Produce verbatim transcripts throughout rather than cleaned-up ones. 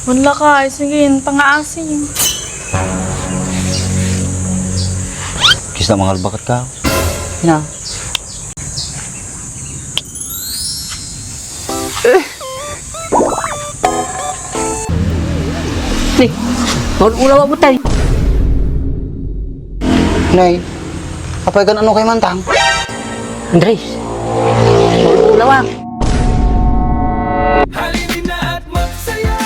Wen, lakay, sige, pangaasim. Kista mangalbakat ka. Ina. Ni, maun-ulaw a butay. Nay, apay kan ano kay mantang? Andres, maun-ulaw a. Halina at magsaya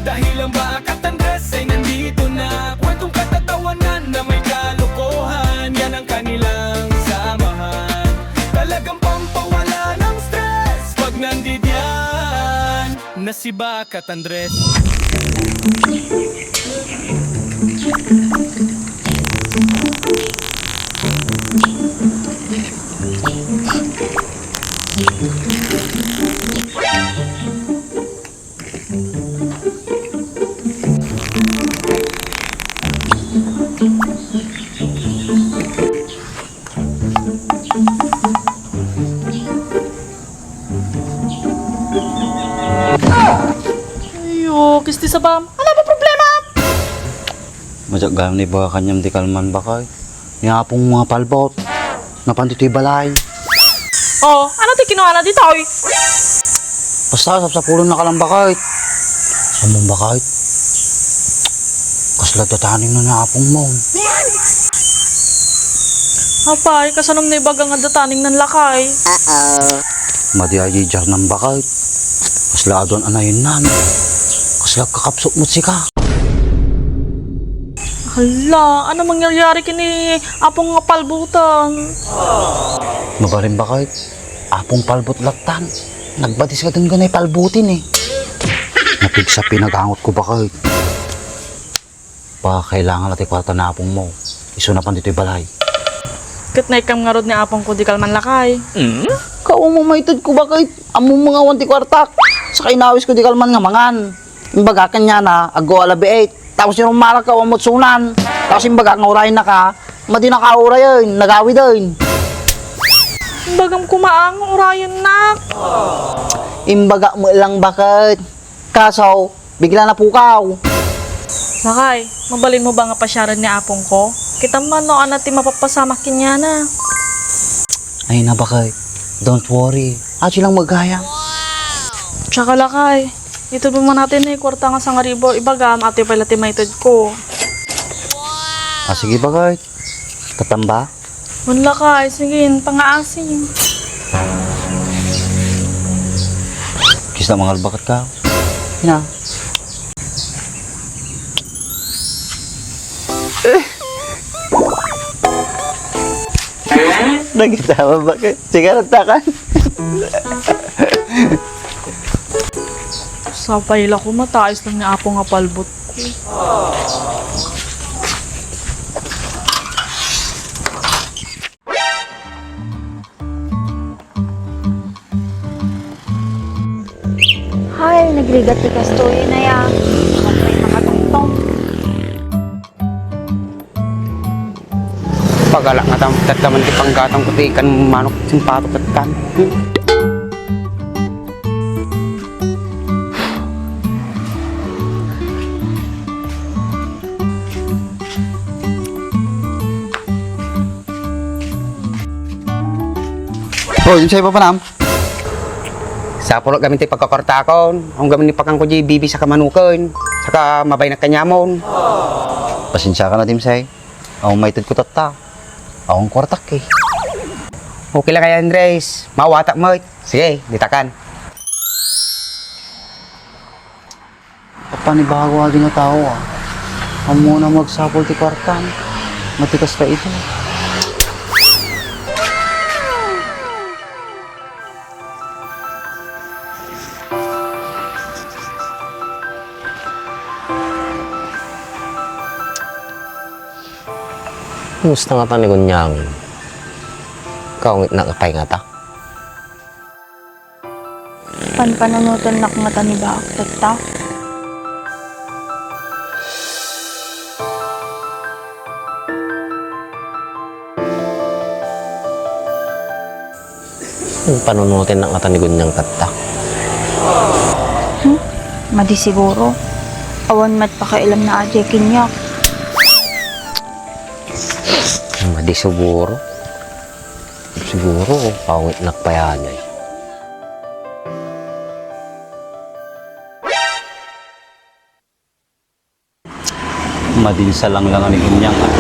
dahil ang Baak at Andres ay nandito na. Kwentong katatawanan na may kalokohan, yan ang kanilang samahan. Talagang pampawala ng stress pag nandidiyan na si Baak at Andres. Ayo, kisti sabam. Ano ba problema? Majagan ni ba kaniam ti kalman, bakay? Ni apong nga palbot. Napan ditoy balay. Oh, ano ti kinuana ditoy? Basta, sapsapulon na ka lang, bakay. Ammom, bakay. Kasla dataningnan ni apong mo. Apay, kasanom na ibaga nga dataningnan, lakay? Madi a diay jarnam, bakay. Kasla aduan a nayennan. Kasla agkakapsut met sika. Hala, ano mangyayari kini apong nga palbutan? Mabalin, bakay. Apong palbut lattan. Nagbadis ka dun ganay palbutin, eh. Napigsa pinagangot ko, bakay. Pakailangan la ti kuarta ni apong mo. Isu napan ditoy balay. Ket naikam ngarud ni apong ko di kalman, lakay. Kawa mo maited ko, bakay. Ammom nga awan ti kuartak. Saka inawis ko di kalman nga mangan. Imbaga kaniana, aggo a labi eight. Tapos irumarak ka, awan met sunan. Tapos imbaga nga urayen na ka, madi na ka urayen, nagawiden. Imbagam koma nga urayen nak. Imbaga met lang, bakay. Kaso, bigla napukaw. Lakay, mabalin mo ba nga pasiaren ni apong ko? Kitam man no ania ti mapapasamak kaniana. Ay na, bakay. Don't worry. Adtoy lang met gayam. Saka, lakay, ited mo man ati ni kuarta nga sangaribu, ibagam, ati pay la ti maited ko. Ah, sige, bakay. Tatamba? Wen, lakay, sige, pangaasim. Kista mangalbakat ka. Ina. Nagitawa ba ka? Sigaret takan. Sapay la ko, mataas lang ni Apo nga palbot ko. Hay, nagligat ti kastoy, inay, a. Apay makatungtong? Pagala nga tam-, tattaman ti panggatang ko ti ikan manok, simpatok tattan. Oh, yun sa'yo, Papa Nam. Sapulot gamin ti pagkakortakon. Ang gamin ni pakan ko di bibi sa kamanuken. Saka mabaynak kanyamon. Pasensia ka na, Dimsay. Ang maited ko tatta. Ang kwartak eh. Okay lang kaya, Andres. Mawatak mo. Sige, ditakan. Panibago adi nga tao, a. Ammona magsapul ti kuartam. Matikas ta ito. Kumusta ngata ni Gunyang? Kaungitna pay ngata? Panpanunotennak ngata ni Baak tatta? Panpanunotennak ngata ni Gunyang tatta? Hmm? Madi siguro. Awan met pakialam na adiay kaniak. Madi siguro. Siguro, pawit nakpayanay. Madinsa lang lang ni Kunyang, ah.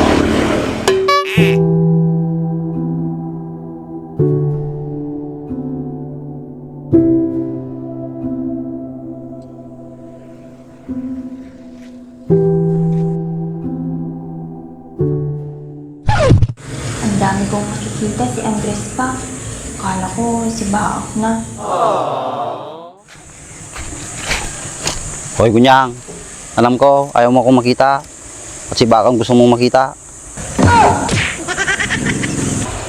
Ang dami kong nakikita, si Andres pa. Kala ko si Baak na. Hoy, Gunyang. Alam ko, ayaw mo akong makita. At si Baak ang gusto mong makita.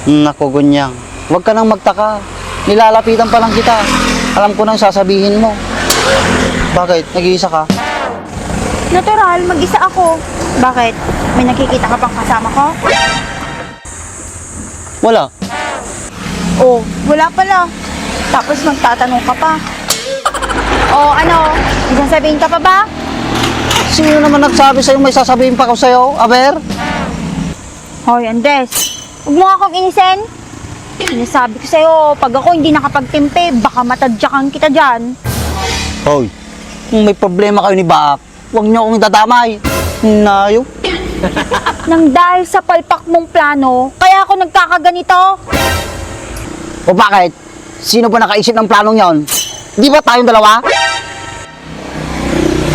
Naku, Gunyang. Huwag ka nang magtaka. Nilalapitan pa lang kita. Alam ko nang sasabihin mo. Bakit? Nag-iisa ka? Natural, mag-isa ako. Bakit? May nakikita ka bang kasama ko? Wala. Oh, wala pala. Tapos magtatanong ka pa. Oh, ano? May sasabihin ka pa ba? Sino naman nagsabi sa'yo may sasabihin pa ako sa'yo, aber? Hoy, Andres, huwag mo nga akong inisin. Sinasabi ko sa'yo, pag ako hindi nakapagtimpe, baka matadyakan kita dyan. Hoy, kung may problema kayo ni Baak, huwag niyo akong idadamay. Nayo. Nang dahil sa palpak mong plano, kaya ako nagkakaganito. O bakit? Sino ba nakaisip ng planong yon? Di ba tayong dalawa?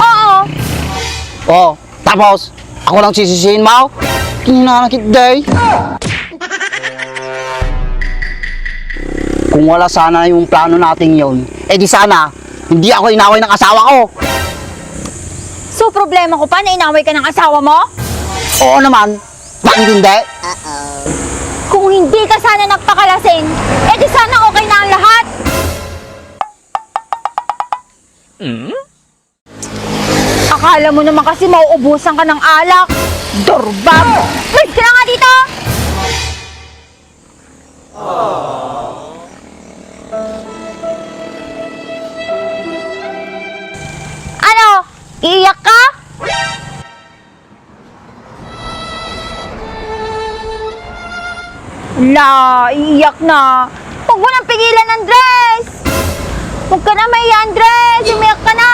Oo. Oh, tapos, ako lang sisisihin mo? Kinanakit, day. Kung wala sana yung plano nating yon, eh di sana, hindi ako inaway ng asawa ko. So, problema ko pa na inaway ka ng asawa mo? Oo naman. Bakit hindi? Kung hindi ka sana nagpakalasing, eh di sana okay na ang lahat. Akala mo naman kasi mauubusan ka ng alak. Durbag! Pwes ka na nga dito! Ano? Iiyak ka? Ala, iiyak na. Huwag mo nang pigilan, Andres! Huwag ka na maiya, Andres! Umiyak ka na!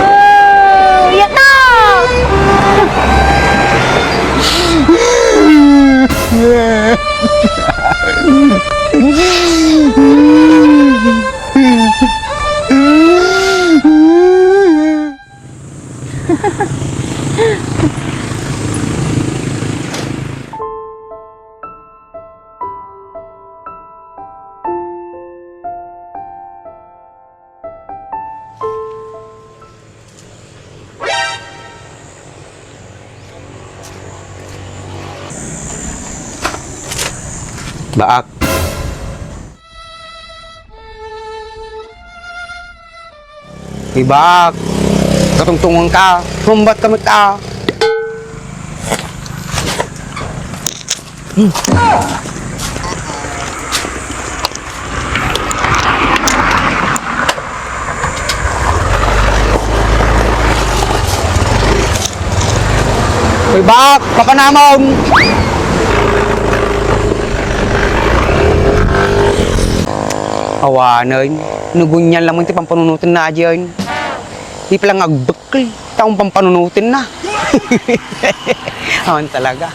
Ah, iyak na! Baak. Uy, Baak. Katungtungan ka. Humbat ka met, ah. Uy, Baak, papanamon! Awanen, nagunyan laman ti pampanunotenna a diyan. Di pala nga agbekkel, taong pampanunotenna. Awan talaga.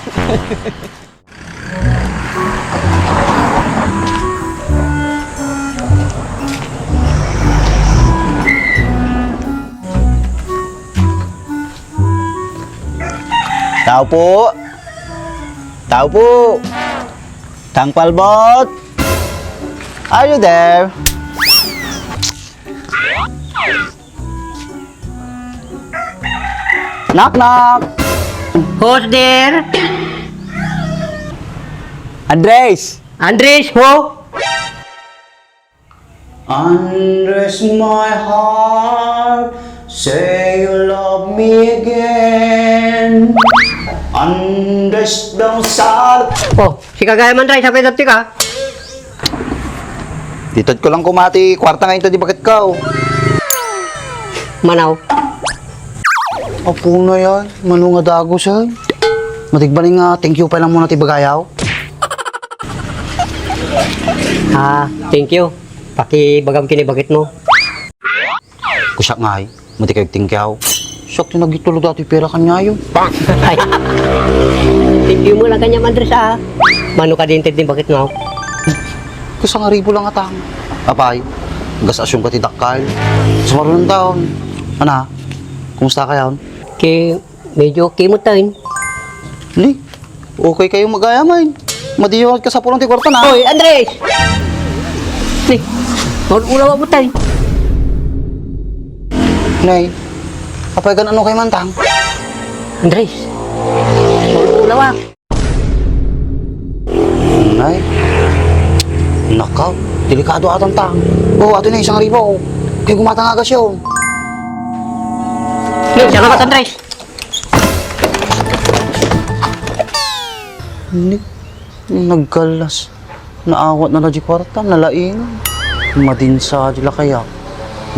Tao po! Tao po! Tang Palbot! Are you there? Knock, knock! Who's there? Andres! Andres, who? Andres, my heart, say you love me again. Andres, don't sad. Oh, sika gayam, Andres, apay dapti ka? Ditad ko lang kumati, kwarta nga inta di baket ka, oh. Manaw. Apo na yan. Mano nga dagus, ay. Matigbaling nga, thank you pa lang muna ti bagayaw. Ah, thank you. Pakibagam kini bakit mo. Kusak nga, ay. Madi kayo tingkyaw. Siak ti nagitulog dati pera kanyayo. Ay. Thank you mo lang kanya, Andres, ah. Mano ka din, din bakit mo? Kasangaribo lang atang. Apay, gas asyong ka ti dakkel. Sumarunong taon. Ana, kumusta kayo? Ki, medyo kimot tayo. Ni, okay kayo mag-ayamay. Madiyo ka sa pulong ti kwarta na. Hoy, Andres! Ni, maul-ulawa mo tayo. Nay, apay gan ano kay mantang? Andres, maul-ulawa. Nay, nakaw, delikado atan tang. Oh, ato na isang ribo. Kay gumatang agas yun. Ni, salamat, Andres. Ni, nagkalas. Naawat na la di kwarta, nalaing. Madinsa di lakayak.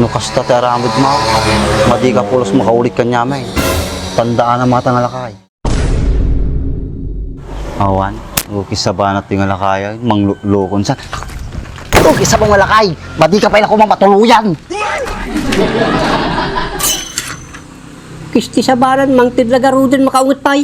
No kasta ti aramid mo, madi ka pulos makaulit kanyamay. Tandaan ang mga tangalakay. Awan, ukis sa banat ti ngalakay, manglukon sa. Ukis sa mga lakay, madi ka pa ila kumamatuluyan. Kisti sabaran, mangted la garuden, makaunget pay.